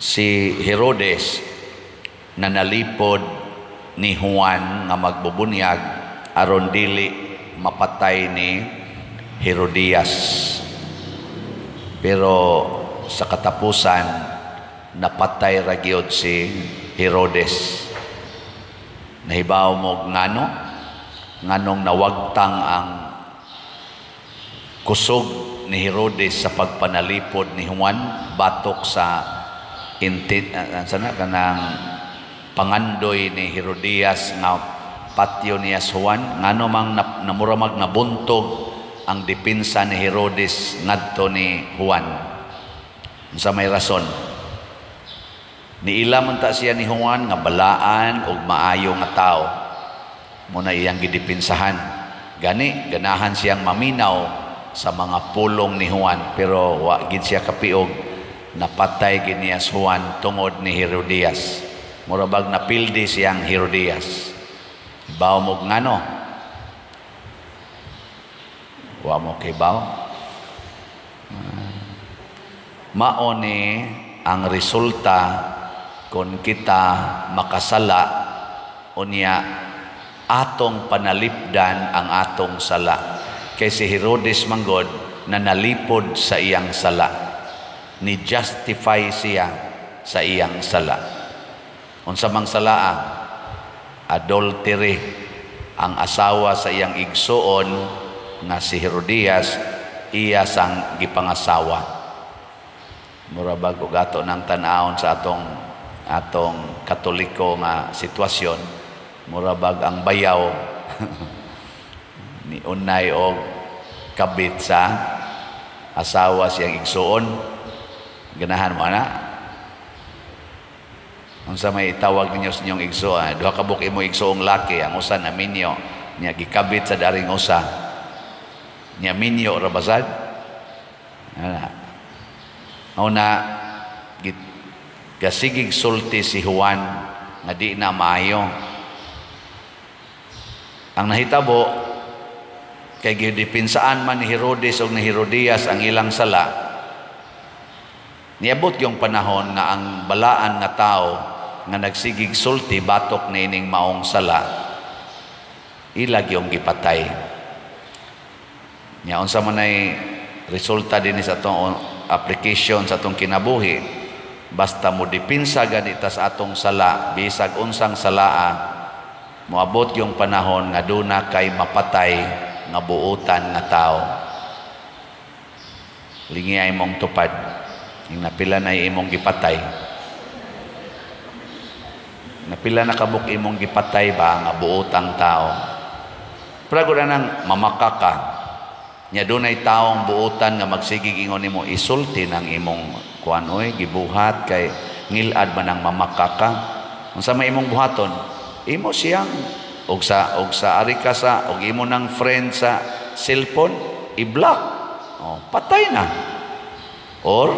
Si Herodes na nalipod ni Juan nga magbubunyag aron dili mapatay ni Herodias. Pero sa katapusan, napatay ra gyud si Herodes. Nahibaw mo ngano? Nganong nawagtang ang kusog ni Herodes sa pagpanalipod ni Juan batok sa intit sana kanang pangandoy ni Herodias nga patyo niya si Juan? Ngano mang namura mag nabuntog ang depensa ni Herodes ngadto ni Juan? Unsa may rason? Niila man ta siya ni Juan nga balaan og maayo nga tao, mo na iyang gidepensahan. Gani ganahan siyang maminaw sa mga pulong ni Juan, pero wa gid siya kapiog. Napatay gid niya si Juan tungod ni Herodias. Mura bag napildi siyang Herodias. Baw mo ngano? Wa mo kibaw? Mao ni ang resulta kung kita makasala, unya atong panalipdan ang atong sala. Kay si Herodes manggod na nalipod sa iyang sala, ni justify siya sa iyang sala. Unsa mang salaa? Adultery. Ang asawa sa iyang igsuon nga si Herodias, iya sang gipangasawa. Mura bag og ato nang tan-awon sa atong Katoliko nga sitwasyon, mura bag ang bayaw ni unay og kabit sa asawa siyang igsuon. Ganahan mo ana? Unsa may itawag ninyo sa inyong igsuon? Duha ka buok imo igsuong laki, ang usa na minyo niya, gikabit sa daring usa niya, minyo ra basad ana. Una gasigig sulti si Juan nga di na maayo ang nahitabo, kay gidepinsaan man ni Herodes og ni Herodias ang ilang sala. Niabot yung panahon nga ang balaan nga tao nga nagsigig sulti batok niining maong sala, ilag yung gipatay. Nya unsa man ay resulta dinhi sa atong application sa atong kinabuhi? Basta mo dipinsa ganita sa atong sala, bisag unsang salaa, moabot yung panahon nga duna kay mapatay nga buutan nga tao. Lingi ay mong tupad yung napila na imong gipatay. Napila na kabuk imong gipatay ba nga buotang tao? Pero na nang mamaka ka nya, dunay taong buotan nga magsigig ingon nimo, "Isulti ng imong kuan oy, gibuhat kay ngilad man ang mamaka ka." Unsa may imong buhaton? Imo siyang og sa ari ka sa og imo nang friend sa cellphone, i-block. Oh, patay na. Or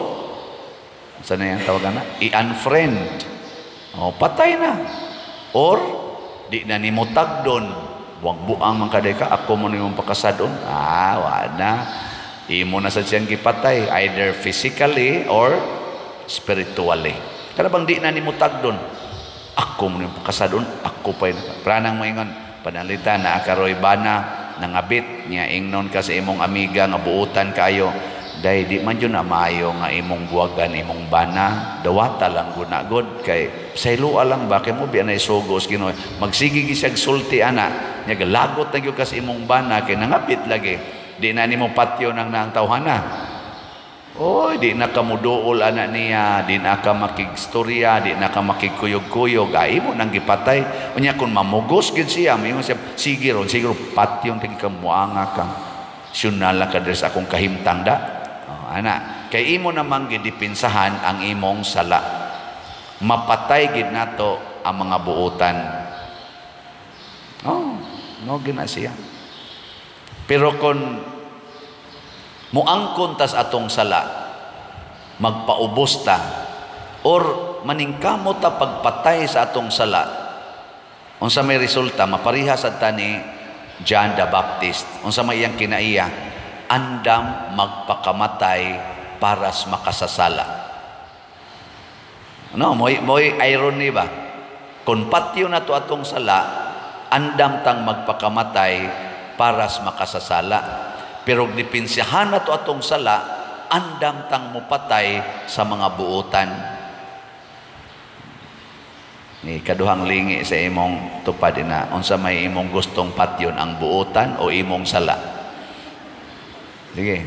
sa na yung tawagan na i-unfriend. Oh, patay na. Or di na nimo tagdon, "Buang-buang man kaday ka, ako mo nimong pakasadon." Ah, wa na, imo na sa siyang gipatay, either physically or spiritually. Kada bang di na nimo tagdon, "Ako mo nimong pakasadon, ako pa." Pranang moingon panalitan na karoy bana nangabit niya, ingnon ka sa imong amiga nga buutan kayo, "Day, di man jud na maayo nga imong buwagan imong bana, dawata lang guna god kay sayloa lang ba kay mo biya na isugos Ginoo." Magsige gi siyag sulti ana nya, galagot na gyud ka sa imong bana kay nangabit lagi. Di na nimo patyo nang naang tawhana. Oy, di na ka muduol ana niya, di na ka makigstorya, di na ka makigkuyog-kuyog, ay imo nang gipatay. Unya kung mamugos gid siya, moingon siya, "Sige ron, sige ron, patyon tagi ka, muanga ka. Syunal ka diri sa akong kahimtang da." Oh, ana, kay imo namang gidipinsahan ang imong sala. Mapatay gid nato ang mga buutan. Oh, no gina siya. Pero kung muangkon tas atong sala, magpaubos ta or maningkamot ta pagpatay sa atong sala, unsa may resulta? Mapariha sad ta ni John the Baptist. Unsa may iyang kinaiya? Andam magpakamatay para sa makasasala. No, mo'y irony ba? Kung patyo na to atong sala, andam tang magpakamatay para sa makasasala. Pero dipinsihan na to atong sala, andam tang mupatay sa mga buotan. Ni kaduhang lingi sa imong tupad na, unsa may imong gustong patyon, ang buotan o imong sala? Sige.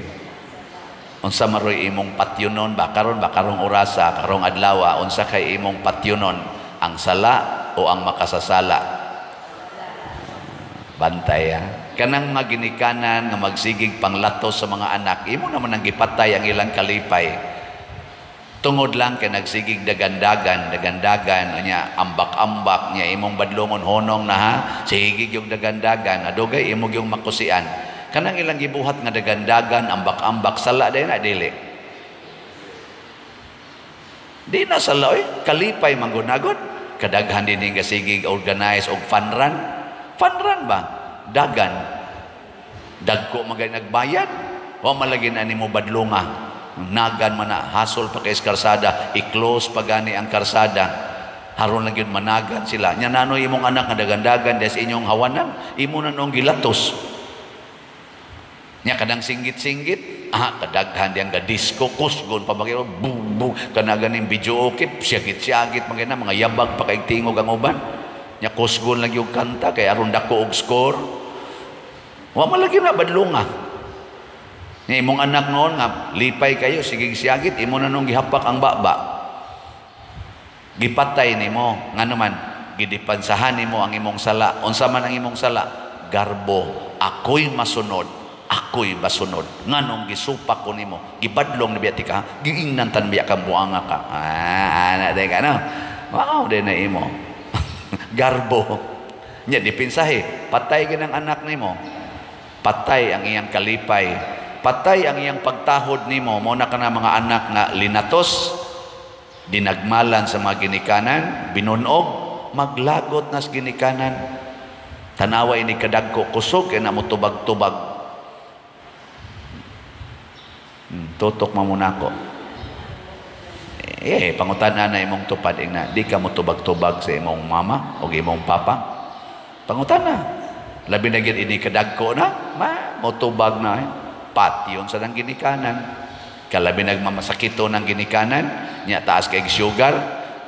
Unsa maroy imong patyonon ba karon ba, karong orasa, karong adlaw, unsa kay imong patyonon, ang sala o ang makasasala? Bantay ha. Kanang mga ginikanan nga magsigig panglatos sa mga anak, imo naman ang gipatay ang ilang kalipay. Tungod lang kay nagsigig dagandagan, dagandagan, nya ambak-ambak, nya imong badlongon, "Honong na ha, sigig yung dagandagan," adugay imo yung makusian. Kanang ilang gibuhat nga dagandagan, ambak-ambak, sala din na, dili? Di na sala oy, kalipay manggunagod. Kadaghan din nga sigig organize og fun run. Fun run ba? Dagan. Dagko magay nagbayad. Wa malagi na nimo badlonga. Nagan man na, hasol pa kay karsada, i-close pa gani ang karsada. Haron lang yun managan sila. Nya nanoy imong anak nga dagandagan des inyong hawanan, imo na noong gilatos. Nya kadang singgit-singgit, kadaghan diyang ga disco, kusgon pa bagay, bu bu kana ganing video okay, siyagit-siyagit mga na mga yabag pa kay tingog ang uban. Nya kusgon lang yung kanta kay aron dako og score. Wa man lagi na badlonga. Nya imong anak noon nga lipay kayo sigig siyagit, imo na nung gihapak ang baba. Gipatay nimo, ngano man gidepensahan nimo ang imong sala. Unsa man ang imong sala? Garbo. Ako'y masunod, ako'y masunod. Nganong gisupak ko nimo, gibadlong na biya ka, giingnan tan biya kang buanga ka. Ah, ana day ka no. Wow, day na imo. Garbo. Nya dipinsahe, patay ginang anak nimo. Patay ang iyang kalipay. Patay ang iyang pagtahod nimo. Mo na kana mga anak nga linatos, dinagmalan sa mga ginikanan, binunog, maglagot nas ginikanan. Tanawa ini kadagko kusog kay na mo tubag-tubag. Tutok mo muna ako. Eh, pangutana na imong tupad ingna, di ka mo tubag-tubag sa imong mama o imong papa? Pangutana. Labi na gyud ini kadagko na, ma mo tubag na eh. Patyon sa nang ginikanan. Kalabi nagmamasakito ng ginikanan, nya taas kay sugar,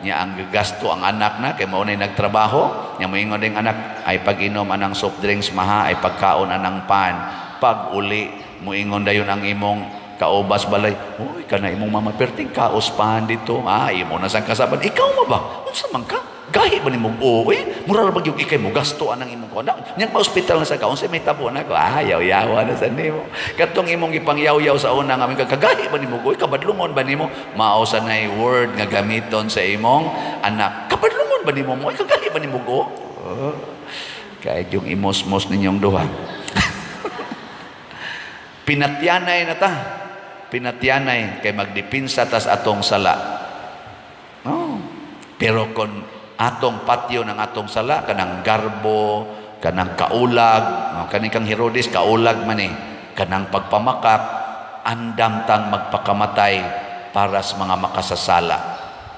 nya ang gasto ang anak na kay mao nay nagtrabaho, nya moingon ding anak ay pag-inom anang soft drinks maha, ay pagkaon anang pan. Pag uli moingon dayon ang imong kaobas balay, "Uy, kana imong mama perting kaos pan dito." Ah, imo na sang kasaban. Ikaw ma ba? Unsa man ka? Gahi ba nimong uy? Mura ra ba gyud ikay mo gasto anang imong kuan? Nya pa ospital na sa ka, unsay may tabo na ko? Ah, yaw-yawa na sa nimo. Katong imong gipangyaw-yaw sa una nga kagahi ba nimo? Uy, kabadlungon ba nimo? Mao sa nay word nga gamiton sa imong anak. Kabadlungon ba nimo? Uy, kagahi ba nimo go? Oh. Kahit yung imosmos ninyong duha. Pinatyanay na ta. Pinatyanay kay magdipinsa tas atong sala. Oh. Pero kung atong patyo ng atong sala, kanang garbo, kanang kaulag, kaning kang Herodes, kaulag man eh, kanang pagpamakak, andam tang magpakamatay para sa mga makasasala.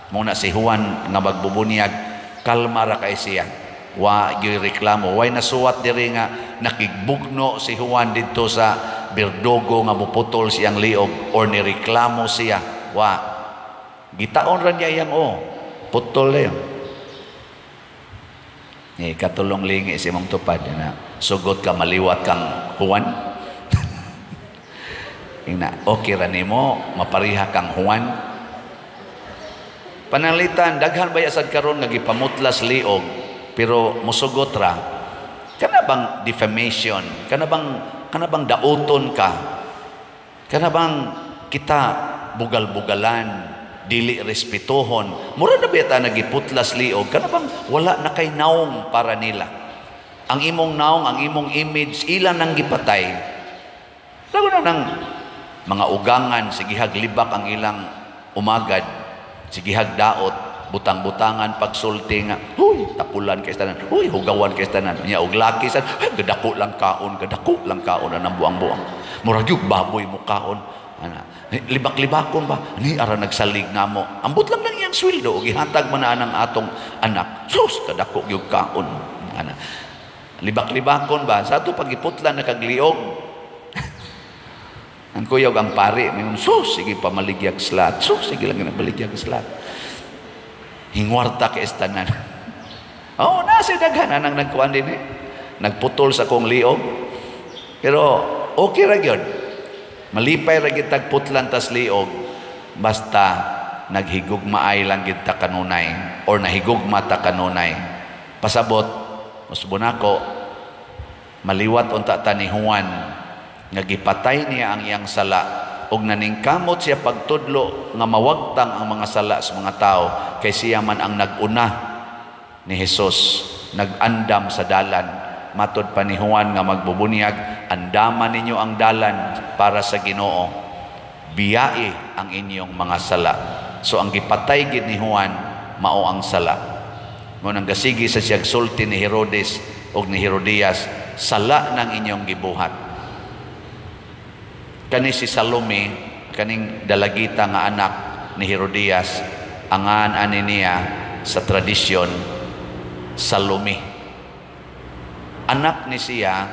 Muna si Juan nga magbubunyag, kalma ra kay siya. Wa gyud reklamo, way nasuwat diri nga nakigbugno si Juan didto sa berdugo nga muputol siyang liog or nireklamo siya. Wa gitaon ra niya iyang o putol dayon. Eh, katulong lingi si imong tupad na sugot ka maliwat kang Juan. Ina, okay ra nimo mapariha kang Juan. Pananglitan daghan baya sad karon nga gipamutlas liog pero musugot ra. Kana bang defamation? Kana bang dauton ka? Kana bang kita bugal-bugalan, dili respetuhon? Mura na ba ta nagiputlas liog? Kana bang wala na kay naong para nila? Ang imong naong, ang imong image, ilan nang gipatay. Lago na ng mga ugangan, sigihag libak ang ilang umagad, sigihag daot, butang-butangan pagsulti nga, "Huy, tapulan kay tanan, huy, hugawan kay tanan." Nya og laki sa, "Ay, gadako lang kaon, gadako lang kaon anang buang-buang. Murag yung baboy mo kaon." Ana, libak-libakon ba? Ni ara nagsalig namo. Ambot lang nang iyang iyang sweldo gihatag man na anang atong anak. Sus, kadako gyud kaon. Ana. Libak-libakon ba sa ato pagiputlan na kagliog. Ang kuyog ang pari, may sus, sige pamaligyag slat. Sus, sige lang na baligyag slat. Hingwarta kay estanan. Oh, nasa daghan anang nagkuan din eh. Nagputol sa kong liog. Pero okay ra gyud. Malipay ra gyud tagputlan tas liog basta naghigugmaay lang gyud ta kanunay or nahigugma ta kanunay. Pasabot, usbon ako, maliwat unta ta ni Juan nga gipatay niya ang iyang sala ug naningkamot siya pagtudlo nga mawagtang ang mga sala sa mga tao kay siya man ang nag-una ni Jesus, nag-andam sa dalan. Matod pa ni Juan nga magbubunyag, "Andaman ninyo ang dalan para sa Ginoo, biyai ang inyong mga sala." So ang gipatay gid ni Juan mao ang sala. Mo nang gasigi sa siyag sulti ni Herodes ug ni Herodias, "Sala ng inyong gibuhat." Kani si Salome, kaning dalagita nga anak ni Herodias, angan ani niya sa tradisyon Salome. Anak ni siya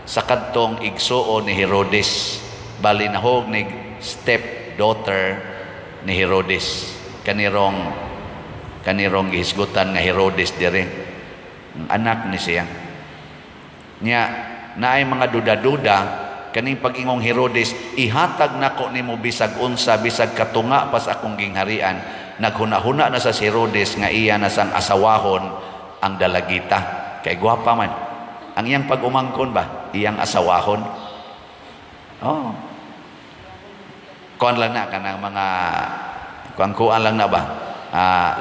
sa kadtong igsuon ni Herodes. Bali nahog ni step daughter ni Herodes. Kanirong gihisgutan nga Herodes dire. Anak ni siya. Nya naay mga duda-duda kaning pag-ingong Herodes, "Ihatag nako nimo bisag unsa, bisag katunga pas akong gingharian." Naghuna-huna na sa si Herodes nga iya na sang asawahon ang dalagita kay gwapa man. Ang iyang pag-umangkon ba, iyang asawahon. Oh, kuan lang na kanang mga kuan-kuan lang na ba,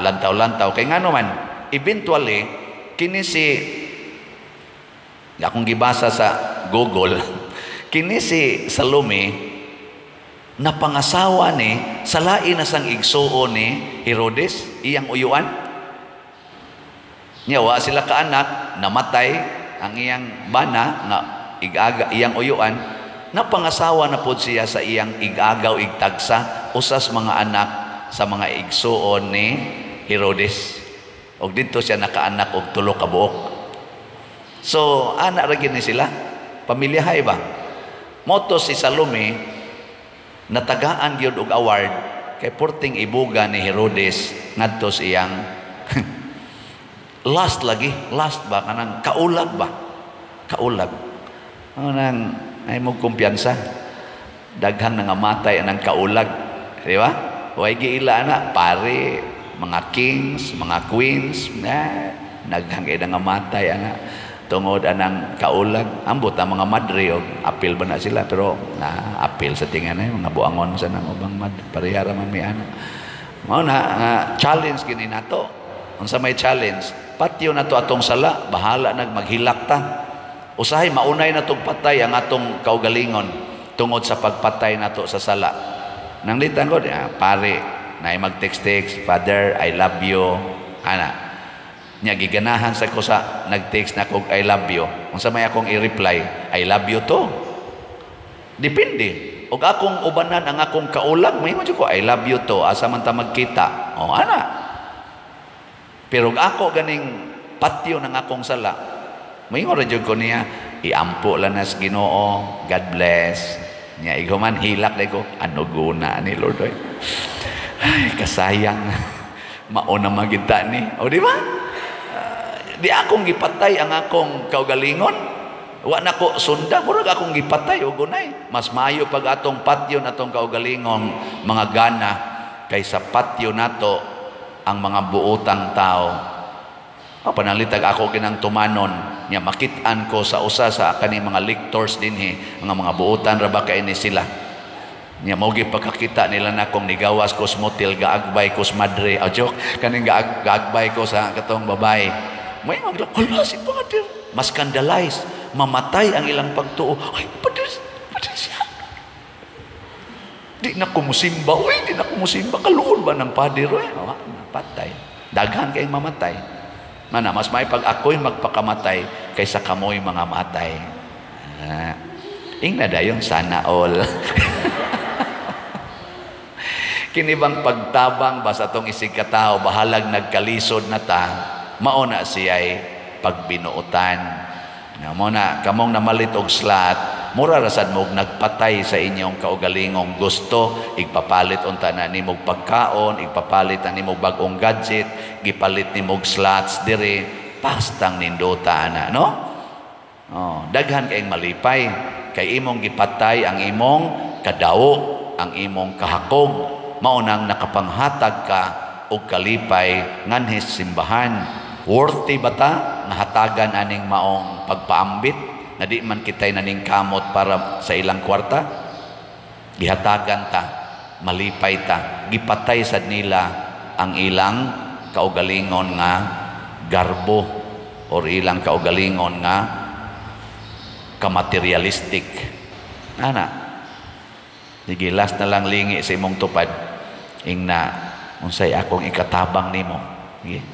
lantaw-lantaw kay ngano man eventually kini si, akong gibasa sa Google, kini si Salome napangasawa ni sa lain na sang igsuon ni Herodes, iyang uyuan niya. Wa sila kaanak, namatay ang iyang bana nga igaga, iyang uyuan. Napangasawa na pod siya sa iyang igagaw, igtagsa, usas mga anak sa mga igsuon ni Herodes, og didto siya nakaanak og tulo ka buok. So anak ra gyud ni sila, pamilyahay ba. Moto si Salome natagaan gyud og award kay porting ibuga ni Herodes ngadto sa iyang last lagi, last ba, kanang kaulag ba, kaulag. Ano nang ay mo kumpiyansa, daghan nga matay anang kaulag, di ba? Way giila na pare, mga kings, mga queens na daghan kay nga matay ana tungod anang kaulag. Ambot ang mga madre og apil ba na sila, pero na apil sa tingan ay mga buangon sa nang ubang madre, pareha ra man mi ana. Mao na nga challenge gini nato. Unsa may challenge? Patyo nato atong sala, bahala nag maghilak ta. Usahay maunay na tong patay ang atong kaugalingon tungod sa pagpatay nato sa sala. Nang litan ko, pare, na mag-text-text, "Father, I love you." Ana. Nya giganahan sa ko sa nag-text na kog "I love you." Unsa may akong i-reply? "I love you to." Depende. Og akong ubanan ang akong kaulag, may ko, "I love you to." Asa man ta magkita? O ana. Pero og ako ganing patyo ng akong sala, may ra jud ko niya, "Iampo lang nas Ginoo, God bless." Nya ikaw man hilak ko, ano guna ni Lord oy. Ay, kasayang. Mauna magita ni. O di ba? Di akong gipatay ang akong kaugalingon. Wa na ko sunda, murag akong gipatay og gunay. Mas maayo pag atong patyon atong kaugalingong mga gana kaysa patyo nato ang mga buotang tao. O, panalitag ako kinang tumanon nya makit-an ko sa usa sa kaning mga lectors dinhi, mga buotan ra ba kay ni sila. Nya mao pagkakita nila na kung nigawas ko sa motel, gaagbay ko sa madre. O joke, kaning gaagbay ko sa katong babae. May magla, "Hala, si Father." Mas scandalize, mamatay ang ilang pagtuo. "Ay, Father, Father siya. Di na ko musimba. Uy, di na ko musimba. Kaluol ba ng Father?" Uy, oh, patay. Daghan kayong mamatay. Mana, mas may pag ako'y magpakamatay kaysa kamoy mga matay. Ingna dayon, sana all. Kini bang pagtabang ba sa atong isig katao, bahalag nagkalisod na ta, mao na siya'y pagbinuotan. Nga mo na kamong namalit og slot, mura ra sad mo nagpatay sa inyong kaugalingong gusto, igpapalit unta na nimo pagkaon, igpapalit na nimo bag-ong gadget, gipalit nimo slots dire, pastang nindota ana, no? Oh, daghan kayong malipay kay imong gipatay ang imong kadawo, ang imong kahakog, mao nang nakapanghatag ka og kalipay nganhis simbahan. Worthy ba ta nga hatagan aning maong pagpaambit na di man kitay naningkamot para sa ilang kwarta? Gihatagan ta, malipay ta, gipatay sad nila ang ilang kaugalingon nga garbo or ilang kaugalingon nga kamaterialistic. Ana, sige, last na lang, lingi sa imong tupad. Ingna, unsay akong ikatabang nimo? Sige.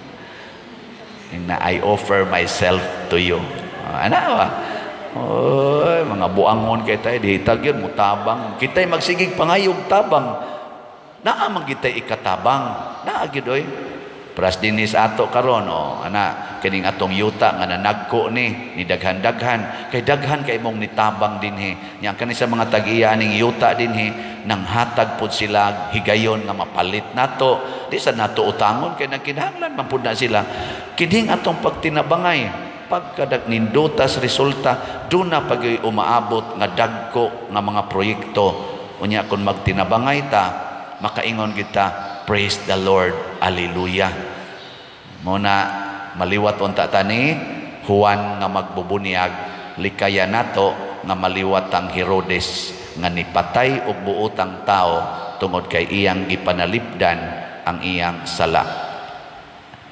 Ingna, "I offer myself to you." Ana ba? Oy, mga buangon kay tayo, di tag yun, mutabang. Kita'y magsigig pangayog tabang. Naa man kita'y ikatabang. Naa gyud oy. Pras dinis ato karon, oh, ana, kining atong yuta nga nanagko ni ni daghan-daghan kay daghan kay imong nitabang dinhi. Nya kani sa mga tag-iya ning yuta dinhi, nang hatag pud sila higayon nga mapalit nato. Di sa nato utangon kay nagkinahanglan man pud na sila. Kining atong pagtinabangay, pagkadag nindutas resulta, duna pag umaabot nga dagko nga mga proyekto. Unya kung magtinabangay ta, makaingon kita, "Praise the Lord, Alleluia." Muna maliwat unta tani Juan nga magbubunyag, likaya nato nga maliwat ang Herodes nga nipatay og buotang tao tungod kay iyang gipanalipdan ang iyang sala.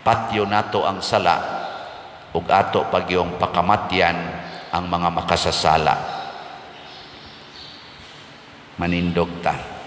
Patyo nato ang sala ug ato pagyong pakamatyan ang mga makasasala. Manindog ta.